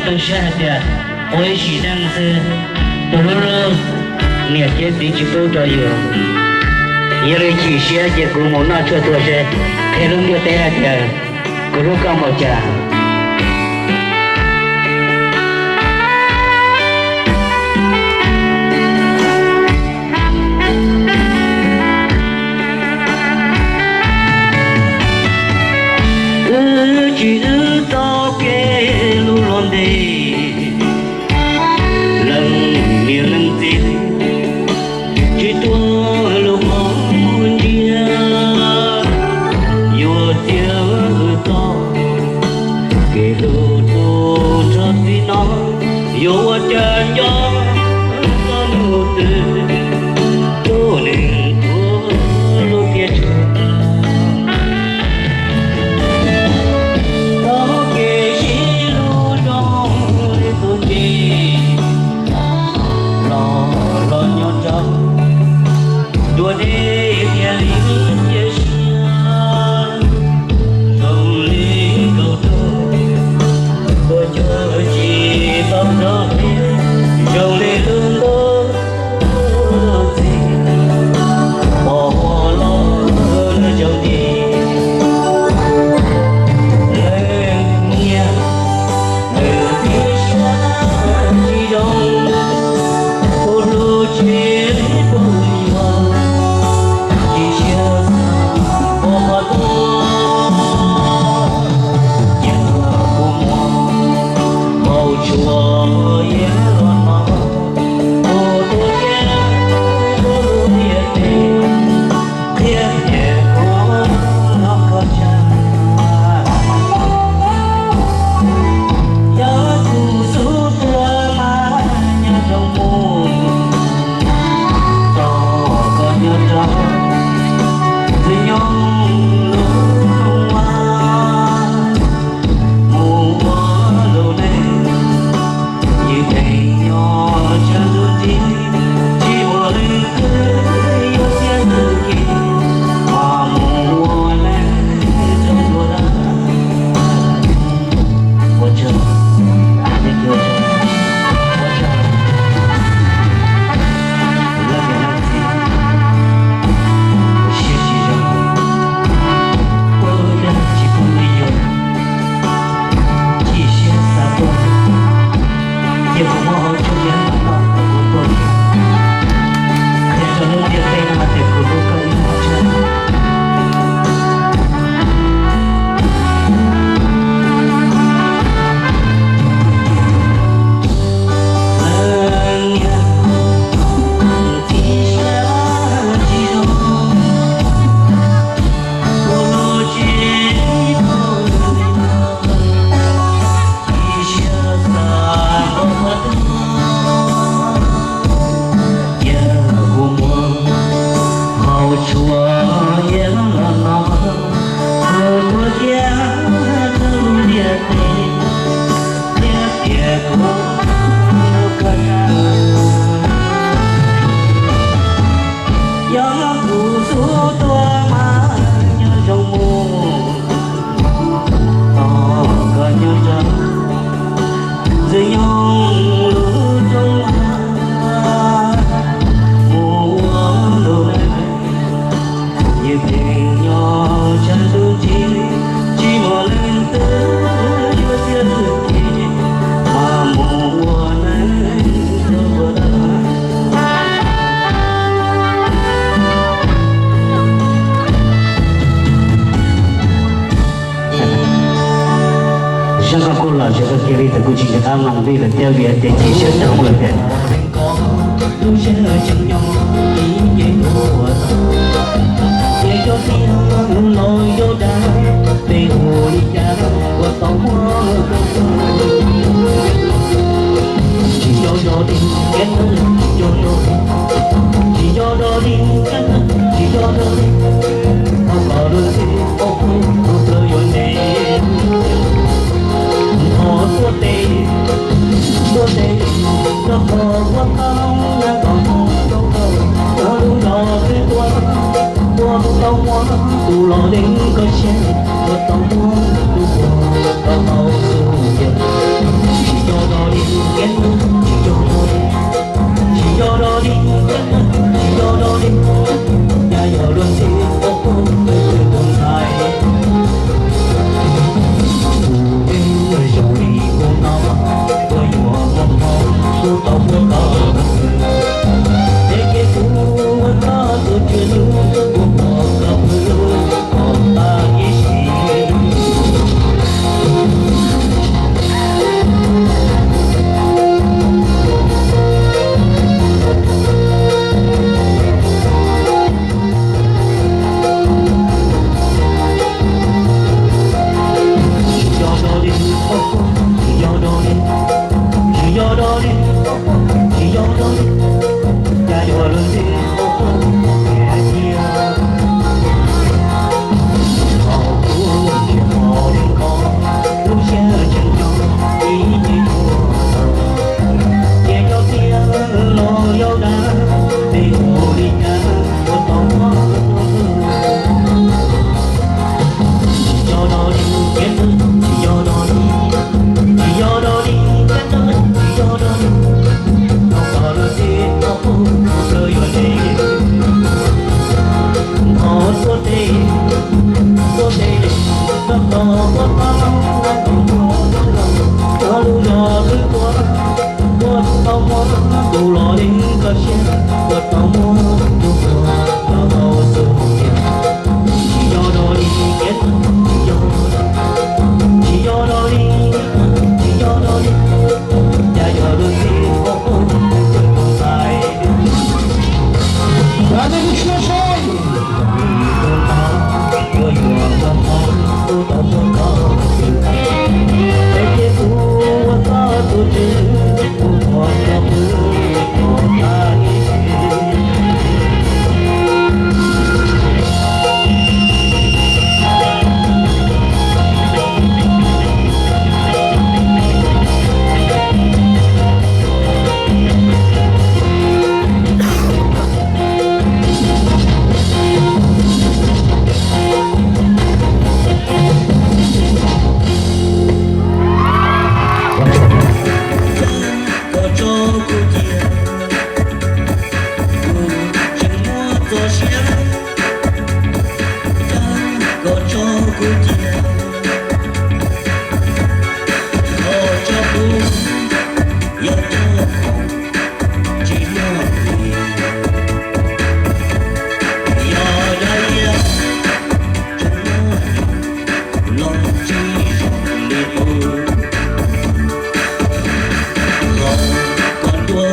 Tus saib hais tias ua ib sim neej xwb, tus hlub hlub niam thiab txiv tsis pub rau yus. Yog li chim siab ces kuv mus noj tshuaj tua seb qhia lub ntiaj teb hais tias kuv hlub koj npaum cas. Wb tsis wb tau kev lub los ntev, leej niam leej txiv tsis tuaj lub qhov ntsia, yuav txiav txoj kev hlub rau txij no, yuav ua cas nco txog hnub twg tus neeg tuag lub tiaj tsag. Txoj kev sib hlub zoo li tus ntses los los nyob rau dua dej thiaj li cia siab, zoo li kaum rau tua cuag tsis tau rau, zoo li lub ntuj txi pom ua los zoo li leej niam leej txiv siab tsis zoo, ua lub tsev pub yuav tsis siab xav ua qhov tuaj. Yog kuv muaj hauv tsuas yog los no, kuv tuaj thiab kuv lub ntiaj teb qhia tias kuv los koj tsa. Yog kuv xub tuaj mas nyob zoo mus, tos koj nyob rau ntxwg nyoog lub rooj vag, mus ua lub neej ywj theem nyob tsawg ntuj nti, tsis muaj leej twg yuav txiav nws kev, mas mus ua neej rau tus dab. Ua tsaug, ua tsaug, ua tsaug. Leej niam leej txiv siab tsis zoo, ua dag tsis pub li yuav, chim siab xav tuaj, cia kuv muab hauv tsuas yog los no kuv tuaj thiab, qhia rau lub ntiaj teb no hais tias kuv hlub koj ib yam tshaj. Leej niam txiv siab tsis zoo, ua lub tsev tsis siab xav ua qhov tuaj. Yog kuv muaj hauv tsuas yog los no, kuv tuaj thiab rau lub ntiaj teb qhia tias kuv hlub koj tshaj. Yog kuv xub tuaj mas nyob zoo mus, tos koj nyob rau ntxwg nyoog lub rooj vag, mus ua lub neej ywj theem nyob tsawg ntuj nti, tsis muaj leej twg yuav txiav nws kev, mas mus ua neej rau tus dab. Zaj koj kuj los zaj koj kiag li ntawd kuj tsis nco qab mloog li lawm thiab vim hais tias chim siab rau lawm tiag. Tau muab tus los li koj siab, koj tau muab tus hluas los tau tus tiag. Tsis yog dog li kev txhaum, tsis yog, tsis yog dog li, tsis yog dog li, cas yog luag txij ua phooj ywg tus ntxhais. Hab nej lub suab saib. Koj tso kuv cia, kuv tsis muaj txoj sia. Cab koj tso kuv cia, koj tso kuv, yog coj tsis muaj li, yog dab liab tseem muaj los tsis zoo li qub. Los koj dua